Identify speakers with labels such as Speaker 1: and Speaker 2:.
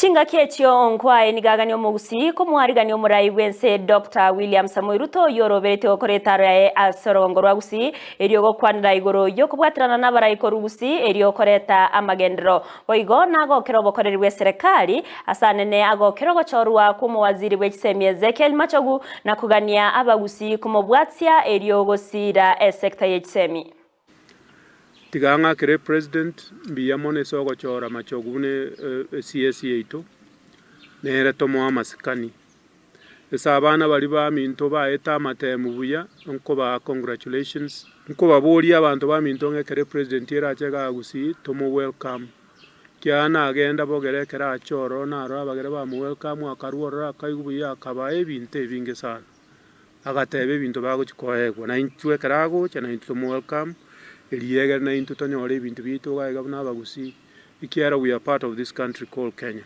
Speaker 1: Chingaki echio nkwaye nigo agania omogusii komwarigania omorai bw'ense Doctor William Samoei Ruto oyio oroberetie gokora etaro yaye ase orogongo rwa Gusii erio gokwanera igoro y'okobwaterana n'abarai korwa Gusii erio koreta amagenderero. Boigo nagokera obokoreri bw'eserekari ase anene agokera ogochorwa kw'omowaziri bw'echisemi Ezekiel Machogu na kogania abagusii komobwatia erio gosiira esecta y'echisemi.
Speaker 2: Tiga ng'akere president mbuya mono ase ogochora machogu buna eCS yaito, nere tomoe amasikani. Ase abana baria baminto baete amatemu buya, nkobaa congratulations, nkobaboria abanto baminto ng'a ekero epresident erache igaa gusii tomo welcome, ekiagera nagenda bogere ekero acha ororo narora abagere bamo welcome akarwa ororo akaigwa buya akabaa ebinto ebinge sana. Agateba ebinto bagochia koegwa, na intwe ekero agocha naintwe tomo welcome, erio egere naintwe tonyore ebinto biaito iga iga buna abagusii, ekiagera we are part of this country called Kenya.